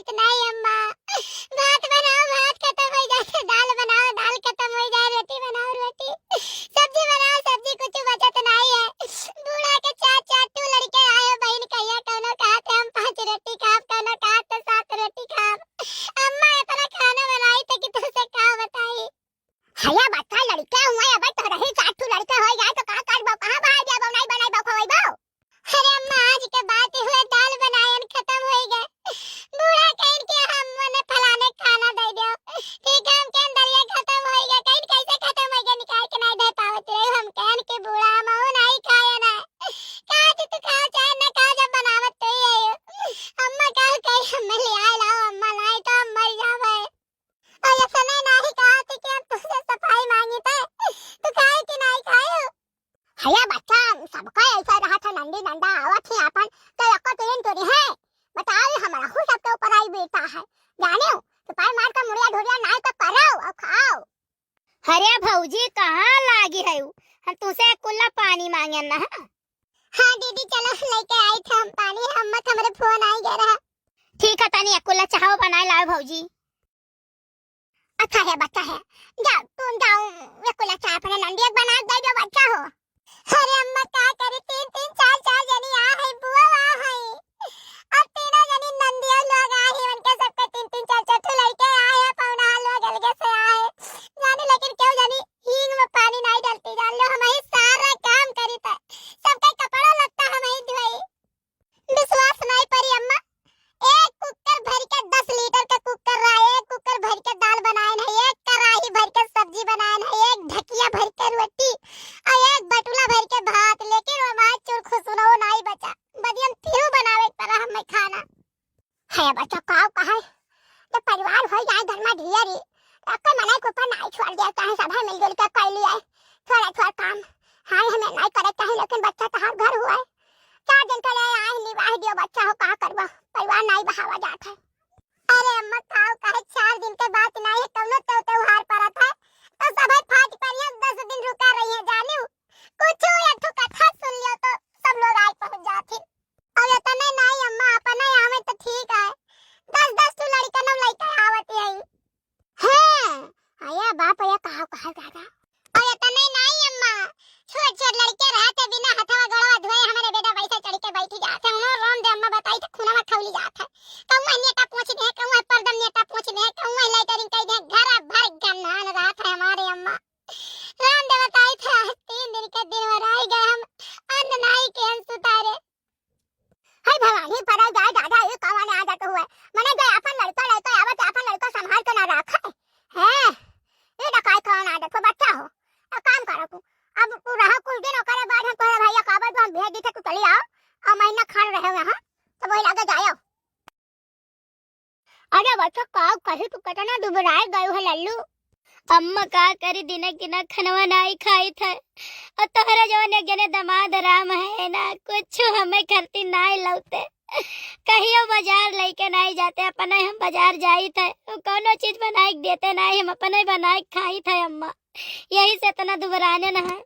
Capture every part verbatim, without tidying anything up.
बचत नाई अम्मा। भात बनाओ, भात खतम होइ जात है, दाल बनाओ, दाल खतम होइ जाए, रोटी बनाओ, रोटी, सब्जी बनाओ, सब्जी कुछ बचत नाई है। बूढ़ा के चार, चार ठो लड़के आए, बहिन कहिया कौनो कहत है हम पाँच रोटी खाब, कौनो कहत है सात रोटी खाब। अम्मा इतना खाना बनाई तो कि तुमसे का बताई। हया बच्चा लड़के हुए, अब तोहरे ही चार ठो लड़के होइ जाए तो का करबो, कहाँ बाहर जाबो, नाई बनाइबो, खवइबो? अरे अम्मा, आज के बात हुए, दाल बनायन खतम होइ गए। बूढ़ा कहिन के हम मने फलाने खाना दे दो, ठीक है, हम के अंदर ये खतम होइ गए, कहिन कैसे खतम होइ गए, निकाल के नाई दे पावत रहे, हम कहन के बूढ़ा हम नाई खाए ना, कहा कि तू खाओ चाहे ना खाओ, जब बनावत तो ही है। अम्मा का कही, हम ले आए लाओ अम्मा, नाई तो हम मर जावे। और ये समय नाही कहा थी कि हम तुझसे सफाई मांगी थे, तू खाए कि नाही खाए? हया बच्चा, सबका ऐसा रहा था, नंदी नंदा आवत ही आपन, तो एको तीन तोरी है। बताओ, ये हमारा हूँ सबके ऊपर आई बीता है। जाने हो, तो पार मार का मुड़िया ढोरिया नाई तो करो और खाओ। अरे भौजी, कहाँ लागी है उ? हम तुझसे कुल्ला पानी मांगे ना है। हाँ दीदी, चलो लेके आई थे हम पानी, हम मत हमरे फोन आई गया रहा। ठीक है, तनी कुल्ला चाहो बनाए लाओ भौजी। अच्छा है, बच्चा है, जाओ, तुम जाओ, ये कुल अच्छा अपने नंदिया के बना दे जो बच्चा हो। अरे अम्मा, का करी, तीन, तीन, चार, चार जनी आ है, बुआ आ है, अब तीनों जनी नंदिया लोग आ है, उनके सबके तीन, तीन, चार, चार ठो लड़के आ है, पौना लोग अलगे से आ है, जाने लेकिन क्यों जानी हींग में पानी नहीं डालती, जान लो, हम ही सारा काम करी थे, सबका कपड़ा लगता हम ही धोई। विश्वास नाई परी अम्मा, एक कुकर भर के, दस लीटर का कुकर रहा, एक कुकर भर के दाल बनाए नहीं, एक कढ़ाई भर के सब्जी बनाए नहीं, एक ढकिया भर के रोटी और एक बटुला भर के भात, लेकिन वो माय चूर खुसुनो नाई बचा, बदियन फिरू बनावे के पड़ा हमें खाना। है बच्चा, का कहे, जब परिवार हो जाए घर में ढेरी, तो कोई मना के ऊपर नाई छोड़ दिया, चाहे सब है मिलजुल के कर लिया, थोड़ा थोड़ा काम, हाँ, हमें नाई करे चाहे, लेकिन बच्चा तो हर घर हुआ है, चार दिन के लिए आए, निवाह दियो बच्चा हो, का करबो, परिवार नाई बहावा जात है। अरे अम्मा, काव कहे, चार दिन के बात नाई है, कौनो त्यों-, त्योहार परत है, तो सब है फाट परिया दस दिन रुका रही है, जानियो, कुछ एक ठो कथा सुन लियो तो सब लोग आए पहुंच जाते। और इतने नाई अम्मा, अपने आवे तो ठीक है, दस दस ठो लड़का नौ लड़का आवत है। हैं? अरे बाप रे, कहा, कहा दादा। और इतने नाई अम्मा, छोट छोट लड़के रहते बिना हथवा गोड़वा धोए हमारे बेटा वैसे चढ़ के बैठ जाते हैं। उन्होंने राम दे अम्मा बताई तो खुनवा खौली जात है। कहूँ नेटा पोंछ दे, कहूँ पर्दम नेटा पोंछ दे, कहूँ लेटरिन कह दे, घर भर गंधान रहत है हमारे अम्मा। राम दे बताई थे, आज तीन दिन के दिन में रह गए हम, अन्न नाई के हम सुतारे। हे भवानी, परा जाए दादा, ये कौन आदत हुआ? मने जो अपन लड़का लेके आवत, अपन लड़का संभाल के ना रखे। हैं? ये डकाई कौन आदत हो, बच्चा हो? अब काम करो तू। अब तू रहो कुछ दिन, ओकरे बाद हम तोहरे भैया का आवे, जो हम भेज दी थे, तू चली आओ। और महीना खान रहे यहाँ, तो वही लागे जाओ। अरे बच्चा, का कही, तू कितना दुबराए गयो है लल्लू। अम्मा का करी, दिना किना खनवा नाई खाई थे। और तोहरा जवन एक जने दामाद राम है ना, कुछ हमें खरती नाई लौते। कहियो बाजार लेके नाई जाते, अपने हम बाजार जाई थे, वो कौनो चीज बनाए के देते नाई, हम अपने बनाए के खाई थे अम्मा, यही से इतना दुबराने न है।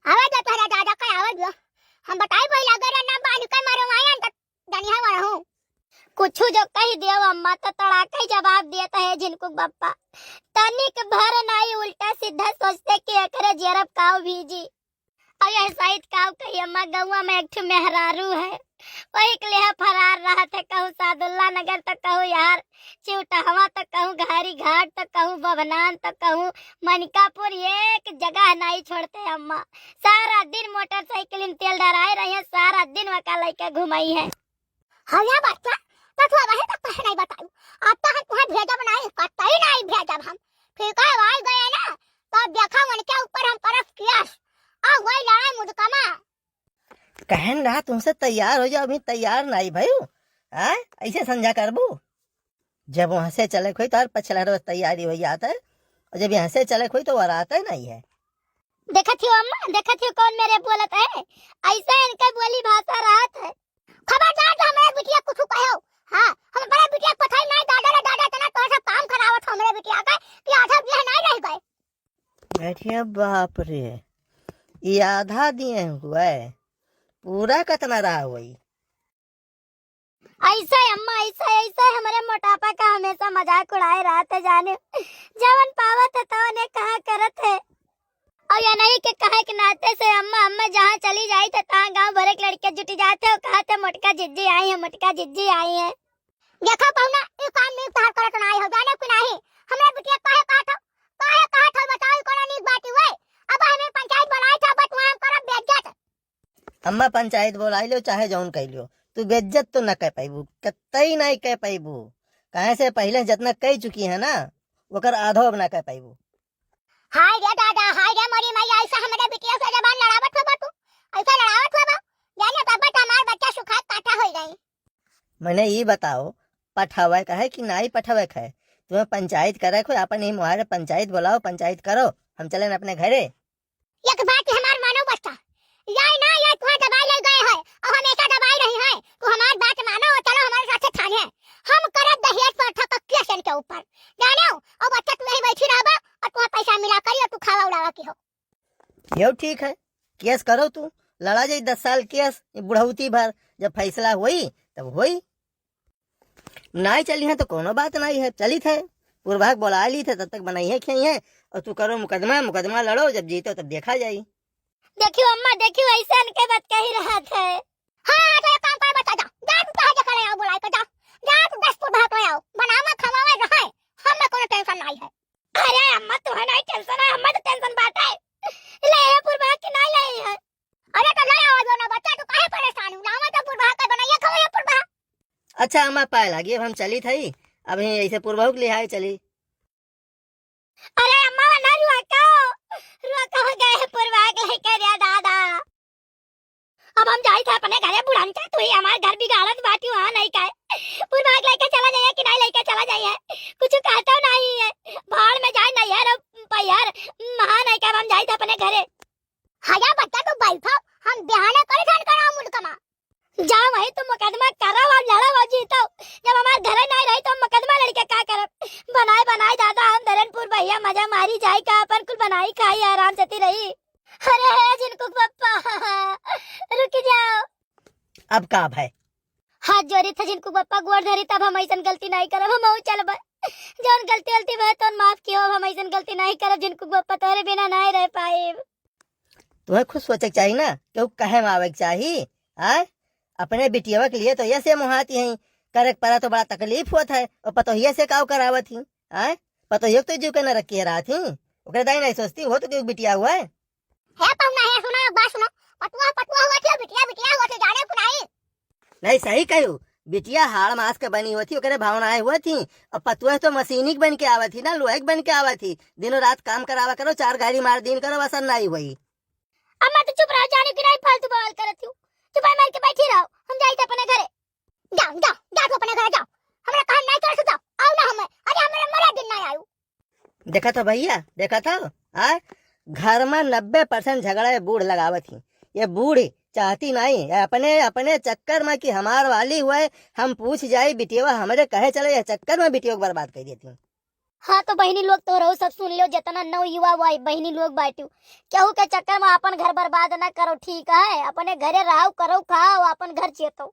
आवे दो तोहरा दादा का, आवे दो। हम बताई वही लगे रे ना बानी के मारो आयन तक दनिया वाला हूँ। कुछ जो कही दियो अम्मा तो तड़ाका ही जवाब दिया तो है झिनकुक बप्पा। तनिक भर नाई उल्टा सीधा सोचते कि एकरे जेरब काव भीजी। और यह सहित काव कही अम्मा, गौवा में एक ठो मेहरारू है, वही के लिए फरार रहत है, कहूँ सादुल्ला नगर तो कहूँ यार चिउटहवा तो कहूँ घारी घाट तो कहूँ बभनान तो कहूँ मनिकापुर, एक जगह नाई छोड़ते अम्मा। सारा दिन मोटरसाइकिल में तेल डराए रही है, सारा दिन वका लेके घुमाई है। हाँ या बच्चा, तो तू वही तक कहे नहीं बताऊ। अब तो हम तुम्हें भेजब नहीं, कतई नहीं भेजब हम। ठीक है, आई गए ना, तो देखा उनके ऊपर हम परस कियास। आ वही लड़ाई मुदकमा। कहन रहा तुमसे तैयार हो जाओ, अभी तैयार नहीं भयू। हाँ, ऐसे संझा करबू? जब वहाँ से चले खोई तो हर पछला रोज तैयारी हो जाता है, और जब यहाँ से चले खोई तो वो रहता ही नहीं है। देखत हो अम्मा, देखत हो कौन मेरे बोलत है, ऐसा इनके बोली भाषा रहत है। खबरदार जो हमारे बिटिया कुछ कहो, हाँ, हम बड़े बिटिया को पठाई नहीं, दादा रे दादा, इतना तोर से काम करावत हो मेरे बिटिया का कि आधा बिटिया नहीं रह गए। अरे बाप रे, ये आधा दिए हुए, पूरा कितना रहा हुई? ऐसे अम्मा, ऐसे, ऐसे हमरे मोटापा का हमेशा मजाक उड़ाए रहत है जाने। जवन पावत है तवने कहा करत है। और या नहीं के कहे के नाते से अम्मा, अम्मा जहाँ चली जाई तो तहाँ गाँव भरे के लड़के जुटी जाते हो, कहते मोटका जिज्जी आई है, मोटका जिज्जी आई है। देखो पहुना, ई काम में तोहार करत नाई हो, जाने कि नाई? हमरा बिटिया काहे कहत हो? काहे कहत हो बताओ, ई कोनो नीक बात हुए? अब हमें पंचायत बुलाए था, बट वहाँ हम करब बेइज्जत। अम्मा पंचायत बुलाई लो, चाहे जौन कह लो, तू बेइज्जत तो न कह पाइबू, कतई नहीं कह पाइबू। काहे से पहले जितना कह चुकी है ना, ओकर आधो अब ना कह पाइबू। हाय रे दादा, हाय रे मोरी मैया, ऐसा हमरे बिटिया से जबान लड़ावत हो बा तू, ऐसा लड़ावत हो बा, जाने तब तो हमार बच्चा सुखात पाठा हो गई। मैंने ई बताओ, पठावे का है कि नाई पठावे का है? तुम्हें पंचायत करे को, अपन ही मुहारे पंचायत बुलाओ, पंचायत करो, हम चलेन अपने घरे। एक बात हमार मानो बच्चा, याई ना याई तुहां दवाई ले गए है और हमेशा दवाई रही है, तू हमार बात मानो और चलो हमारे साथे थाने। हम करब दहेज प्रथा का केस इनके ऊपर, जाने हो? और बच्चा तू यहीं बैठी रहबा और तुहां पैसा मिला करी और तू खावा उड़ावा की हो। यो ठीक है, केस करो तू, लड़ा जाई दस साल केस, ये बुढ़ौती भर, जब फैसला होई तब होई। नाई चली है तो कोनो बात नाई है, चलित है, पुरभाग बोला ली थे, तब तक बनाई है खियाई है, और तू करो मुकदमा, मुकदमा लड़ो, जब जीतो तब देखा जाई। देखियो अम्मा, देखियो ऐसे इनके बात कही रहत है। हाँ, तो एक काम कर बच्चा, जा, जा तू कहाँ जा करे आओ, बुलाए के जा, जा तू दस पुरभाग ले आओ, बनावा खवावे रहे, हमें कोनो टेंशन नाई है। अरे अम्मा, तुहे नाई टेंशन है, हमें तो टेंशन बाटे। ले है पुरभाग की नाई ले है। अरे तो ले आओ जो ना बच्चा, तू काहे परेशान हो? लावा तो पुरभाग के बनैया खवैया पुरभाग। अच्छा अम्मा, पाए लागी, अब हम चली थई, अब ही ऐसे पुरभाग लिहाए चली। अरे अम्मा ना रुआ का, रुआ का हो गए पुरभाग लेके रे दादा। अब हम जाई थे अपने घरे बुढ़न के, तू ही हमार घर बिगाड़त बाटी वहाँ नहीं का। पुरभाग लेके चला जाइए कि नहीं लेके चला जाइए, कुछ कहता नहीं है। भाड़ में जाए नहीं है रे पैर, वहाँ नहीं का, अब हम जाई थे अपने घरे। हया बच्चा तू बैठो, हम बिहाने करे जान कराओ मुल्क मा। जा वही तू मुकदमा करो और लड़ो और जीतो। जब हमार घरे नहीं रही तो हम मुकदमा लड़के का करब? बनाए बनाए दादा हम धरनपुर भैया मजा मारी जाए का, अपन कुल बनाई खाई आराम से ती रही। अरे हे जिनको पप्पा, रुक जाओ। अब का भय? हाथ जोड़ी था जिनको पप्पा गोड़ धरी, तब हम ऐसन गलती नहीं करब, हम चलबे। जौन गलती वलती भय तौन माफ कियो, अब हम ऐसन गलती नहीं करब जिनको पप्पा तोरे बिना नहीं रह पाएब। तुम्हें खुद सोचे के चाही ना, केहू कहे में आवे के चाही, आय? अपने बिटियवा के लिए तो ये से मुहाती हैं, करे के परा तो बड़ा तकलीफ होत है, और पतोहिया से काव करावत ही, आय? पतोहिया के तो जीव के न रखी है रात ही, ओकरे दाई नहीं सोचती, वो तो केहू बिटिया हुआ है। हे पहुना, हे सुनो, एक बात सुनो, पटुआ, पटुआ हुआ थी, बिटिया, बिटिया हुआ थी, जाने को नहीं। नहीं, सही कहू, बिटिया हाड़ मास के बनी हुआ थी, ओकरे भावनाएं हुआ थी, और पतुआ तो मशीनिक बन के आवा थी ना, लोहिक बन के आवा थी, दिनों रात काम करावा करो, चार गाड़ी मार दिन करो, असर नहीं हुई। अम्मा, तू चुप रहो, जाने की नहीं फालतू बवाल करत हूँ। चुपाई मार के बैठी रहो, हम जाई थे अपने घरे। जाओ, जाओ, जाओ तू अपने घरे जाओ। हमरा कहन नहीं चल जाओ, आओ ना हमें। अरे, हमरा मरे दिन नहीं आयु। देखा था भैया, देखा था, आ? घर में नब्बे परसेंट झगड़ा ये बूढ़ लगावत ही। ये बूढ़ चाहती नहीं, ये अपने, अपने चक्कर में कि हमार वाली हुए, हम पूछ जाई बिटियवा हमरे कहे चले, ये चक्कर में बिटियवा के बर्बाद कर देती। हाँ, तो बहिनी लोग तो रहो, सब सुन लियो, जितना नव युवा हुआ है, बहिनी लोग बाटियो, केहू के चक्कर में अपन घर बर्बाद ना करो, ठीक है? अपने घरे रहो, करो, खाओ, अपन घर चेतो।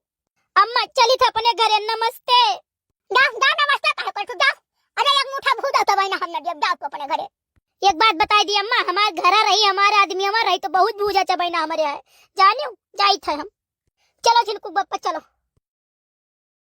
अम्मा, चली थे अपने घरे, नमस्ते। जा, जा, नमस्ते कहे कर तू, जा। अरे, एक मुठा भूजा तो बहिना हम न देब, जाओ तू अपने घरे। एक बात बताई दी अम्मा, हमार घर रही, हमारे आदमी हमार रही तो बहुत भूजा चबैना हमारे है, जानियो, जाई थे हम। चलो झिनकू बप्पा, चलो।